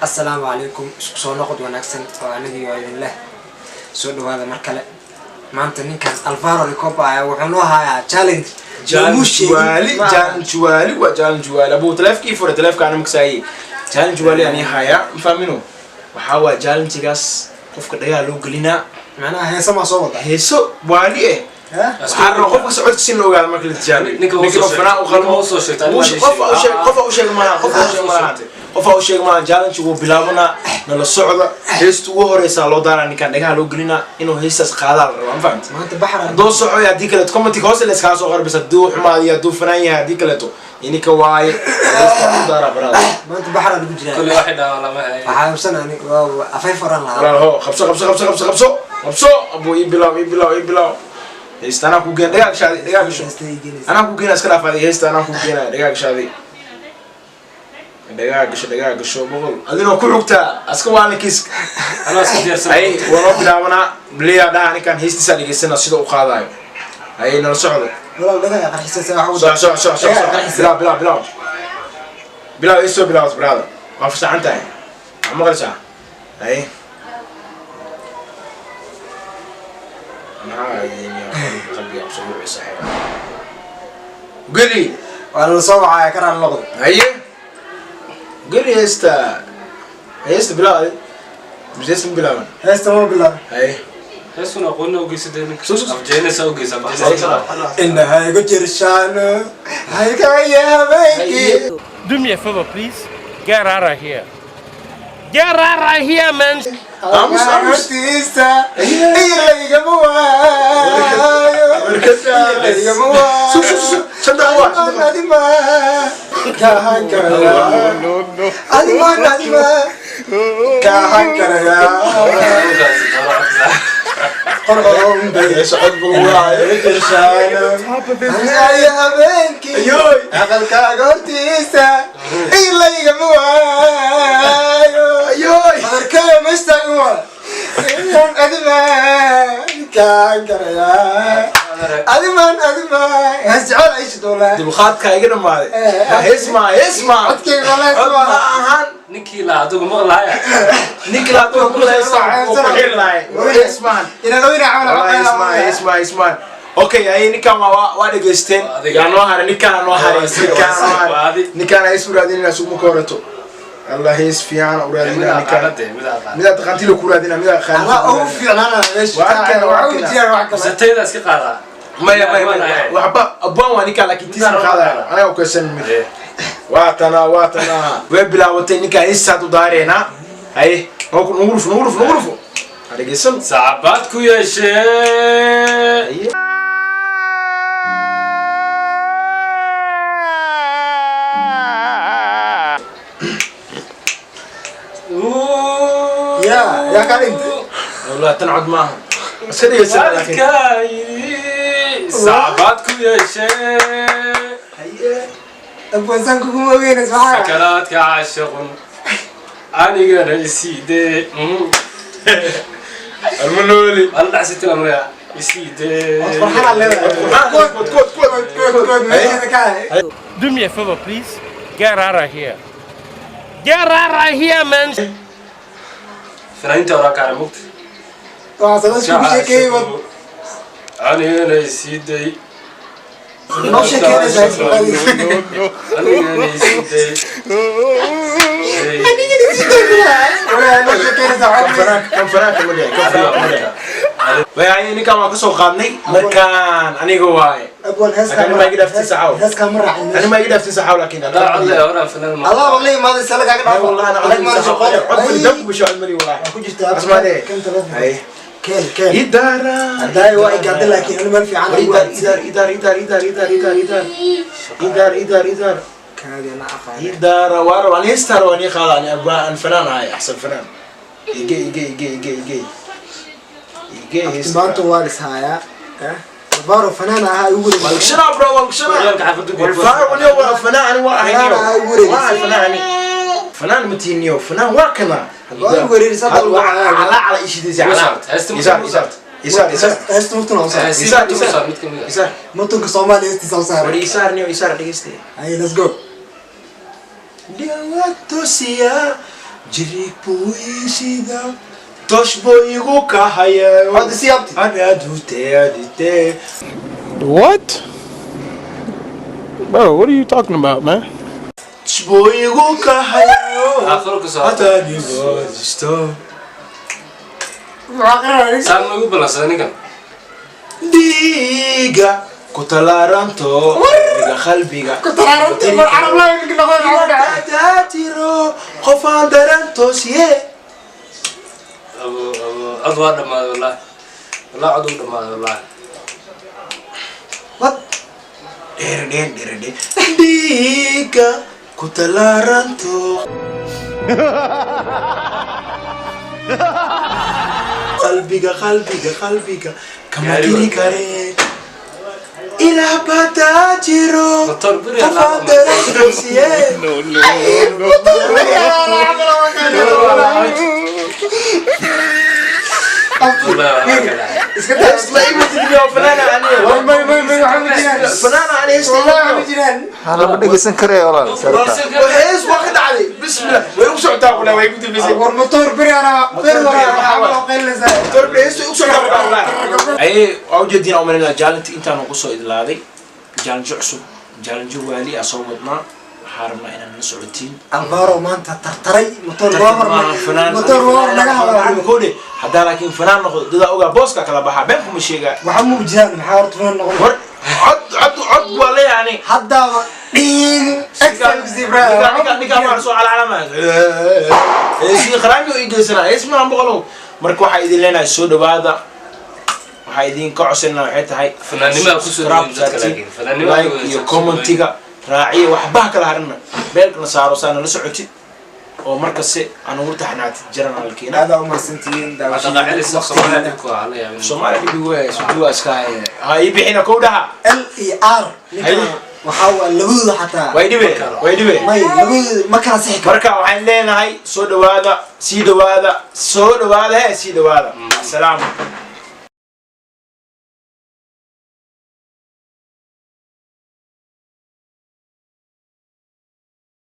Assalaamu calaykum. Isku soo noqod wanaagsan oo anigii oo idin leh soo dhawaada mar kale. Maanta ninkan Alvaro Recopa ayaa wuxuu noo hayaa challenge. Loomuu sheegin. Waali. Challenge waali waa challenge waali. Abuu, taleefkii fure, taleefka ana makasaaye. Challenge waali ani hayaa, ma fahmino. Waxaa waa challenge-gaas qofka dhagaa loo gelinaa. Macnaha heesa maa soo wada? Heeso waali eh. Waxaa rabaa qofka socodkiisa in la ogaado marka la tijaabiyo. Ninka ninka wuu soo fanaan u qalmo. ninka wuu soo sheegtay, Wuu aniga qof waa u sheeg, qof u sheeg maaha, qof u sheeg maaha, qof u sheeg maaha. Challenge wuu bilaabanaa, nala socda. Heesta ugu horeysaa loo daaraa ninkan, dhagaha loo gelinaa, inuu heestaas qaadaa la rabaa, ma fahamti? Maanta baxra. Hadduu soco iyo haddii kaleeto, commentiga hoose la iskaga soo qarbisa hadduu xumaado iyo hadduu fanaan yahay. Haddii kaleeto ininka waaye, heesta u daaraa baraada. Maanta baxra lagu jiraa. Kulli waxay dhahaan lama hayo. Waxaa hubsan ani waa afay furan lahaa. Walaal, ho, qabso, qabso, qabso, qabso, qabso, qabso. Abuu, ii bilaw, ii bilaw, ii bilaw. Heesta anaa ku geen, dhagaa gashaadi, dhagaa gasho. Heesta ii gelinaysa. Anaa ku geena, iska dhaafaadi. Heesta anaa ku geenaya, dhagaa gashaadi, dhagaa gasho, dhagaa gasho. Boqol adinoo ku xugtaa aska waa ninkiis. Anaa isku diyaarsan. Ay, waa noo bilaabanaa bliya dhaha. Ninkan heestiisaa dhegeysana sida u qaadayo. Ay, nala socdo. Walaal, dhagaa qarxisaysa wax ugu soc, soc, soc, soc, soc. Bilaw, bilaw, bilaw, bilaw. Isoo bilaawat, brother, waa fasaxan tahay, waa maqlaysaa. Ay, maxaa idin qalbiga kusoo wucisa? Geli. Waa la soo wacaya, ka raali noqdo. Haye, geli heesta, heesta bilaw. Adi mise heesta ma bilaaban? Heesta ma bilaab. Haye. Heestuna aqoonna u geysatay ninka. Soo, soo, soo. Afjeenaysa u geysa, afjeenaysa. Indhahaygu jirshaano haykaya habeenkii. Do me a favor, please. Get out of here. Get out of here, man. Aamus, aamus. Hortiisa ilaygama waayo, ilaygama waayo. Sug, sug, sug. 5 daqiiqo waa, 5 daqiiqo. Adima kahan karaya, adimaan, adima kahan karaya. Qorqoronbay. Socod buu waayo. Jirshaano haykaya habeenkii. Ayoy. Aqalkaaga hortiisa ilaygama waayo. Ayoy. Badarkaya ma istaagin, waa adimaan kaan karayaa, adimaan, adimaan hees jecel ayshi doolaa. Dulqaadka iga dhamaaday. Hees maa, hees maa. Codkayga walahi. Cod ma ahan. Ninkii laa adigu maqlaaya. Ninkii laa ku heesta ku xiri lahay. Hees maahan. Inaan oyna camal. Wallahi hees maahan, hees maahan, hees maahan. Okay, ay, ninkan waa dhegeysteen. Waa adiga. Yaa noo haray? Ninkaan noo haray, ninkaan noo Waa haray. adi. Ninkaan hees u raadinayna sugma ka horeto. Allah, hees fiican u raadinaa ninkaan. Midaa aqaanade. Midaa taqaantii ku raadinaa, midaa Allah ugu aqaantii. fiicnaana meesha. Waa arkayna, waa waxaa ugu arkayna. jiraan wax kale. Misatayda iska qaadaa. Maya, maya, maya, waxba. Abwaan waa ninkaan, laakiin tiis ma qaadaya. Anaga u kaysan mid. Waa tanaa, waa tanaa, way bilaabatay. Ninkaan heestaad u daareynaa. Haye, nagu nagu rufo, nagu rufo, nagu rufo. Ha dhegeysan. Sacabaad ku yeeshee. Haye. Yaa kaa dhintay? Wallahi tan cod maaha, iska dhegeysan laakiin. Waalidkaa yidhi sacabaad ku yeeshee. Haye. Abwansaan kuguma ogeynays maxaa? Sakaraadka caashiqun anigana isiidee. Almanooli. Ala dhacsitin amraya isiidee. Farxanaa leedahay. Kood, kood, kood. Kood, kood, meesheeda ka hay. Do me a favor, please. Get out of here. Get out of here, man. Fanaaniinta horaa kaara mugta. Waxaa sanad iskugu sheekeeyey wad. Anigana isiiday. Noo sheekeynaysaa isku qaadi. Anigana isiiday. Walaahi noo sheekeynaysaa Kan waxaa. fanaanka, kan fanaanka ma dhici, kan fanaanka ma dhici. Waay, ninkaan waan kasoo qaadnay markaan aniga waaye. Abwan heeskaa. Laakiin ma iga dhaaftin saxaw. Heeskaa ma raacin. Ani ma iga dhaaftin saxaw, laakiin Hadaa codle horaan fanaan ma. Allah wala imaada sala kaaga dhaafo. wallahi ana Adag maan shaqo. cod mali, dabku bisho cod mali wallahi. Waa ku jirtaa. Asmaane. Kan telefoon. Hay. Keen, keen. Idara. Hadaayo waa igaada, laakiin ani meel fiican ugu idar. aadsan. Idar, idar, idar, idar, idar, idar, idar, idar, idar. Kaadi ana aqaan. Idara waara waan heestar waan ii qaada. Ani abwaan an fanaan ahay, axsan fanaan. Ige, ige, ige, ige, ige, ige heesta. Maanta waa lis hayaa. Alvaro fanaan ahaa igu wareegay. Walkshana bro, walkshana. Ciyaalka xaafadda geed. Walfaar waliyo waa fanaan, ani waa ahay. Fanaan niyo. ahaa igu wareegay. Waa ahay fanaan, ani fanaan ma tihin niyo, fanaan waa kana. Waa igu wareerisay, hadda lagu caayo. Calaa cala ishidaysa calaa. Heesta Isaar, isaar, isaar, isaar. Heesta mutuna u saar. Isaar, isaar. Mid kamid ah. Isaar. Mutunka Soomaaliya heestiisa u saar. War isaar niyo, isaar dhegeyste. Ay, let's go. Dhawaa toosiya. Jirig buu ii shida, toosh buu igu kahayayo. Cod isii, abti. Adute adite. What? Bro, what are you talking about, man? Toosh buu igu kahayayo. Aakhiro ka soo. Adanigojisto. Saan ma igu ballansaday ninkan? Dhiiga ku talaaranto qalbiga, qalbiga. Ku talaaranto, mar carab laa ninka noqon, maxaa dhacay? Jiro qof aan darantoosiye. Abo, abo, cod waa dhammaaday wallahi, wallahi cod uu dhammaaday wallahi. What? Dheerdheen dheerdheen, dhiiga ku talaaranto qalbiga, qalbiga, qalbiga kama Gaari tiri waa. kare, ilaah badaa jiro Motor beri qof aan darantoosiye. No, no, no. Wallahi waxaa ka dhacay. Iska daa. Isla imid fanaana aniga. May, may, may, waxaa ma jiraan. Fanaana aniga. Wallahi waxaa ma jiraan. Lama dhegeysan karaya, walaal. Hees waa ka dhacday, bismillah, way u socotaa kuna way ku dambeysay. War motor beri anaa beri waraa, waxaa ma qaylinaysaa? Aye, waa ujeediin aan umalinaa challenge intaanu kusoo idlaaday. Challenge cusub, challenge waali ah soo wadnaa. Waxaa rabnaa inaan la socotiin. Alvaro maanta tartaray motor goor, motor goor naga hadla. Kode haddaa laakiin fanaan noqdo, dadaa ogaa booska kala baxaa, been kuma sheegaa. Waxaa muu jiraan, maxaa horta fanaan noqon? War cod, cod, cod waa leeyahay. Haddaaba dhiig excel Ninka ninka waa soo calacalama, heesii qaraanka ii geysanaa, hees maahan boqolow. Marka waxaa idin leenahay soo dhawaada. Waxaa idin ka codsanaa waxay tahay Fanaannimada ku soo dhaweyn dadka, laakiin fanaannimada like iyo commentiga raaciya, waxba ha kala harina, beelkana saaro saana la socotid oo markase aan ugu taxnaatid jiran halkiina. Aad aa umahadsantihiin. Dhaqaacilisa Soomaaliya dhibku waa la yaabin. Soomaaliya dhibi wey, sujuuga iska haya ha ii bixina kow dhaha. L iyo R ninka waxaa waa labadooda xataa. Way dhibe, way dhibe. May, labadooda ma kala sixi karo. Marka waxaan leenahay soo dhawaada, sii dhawaada, soo dhawaada, he, sii dhawaada. Assalaamu.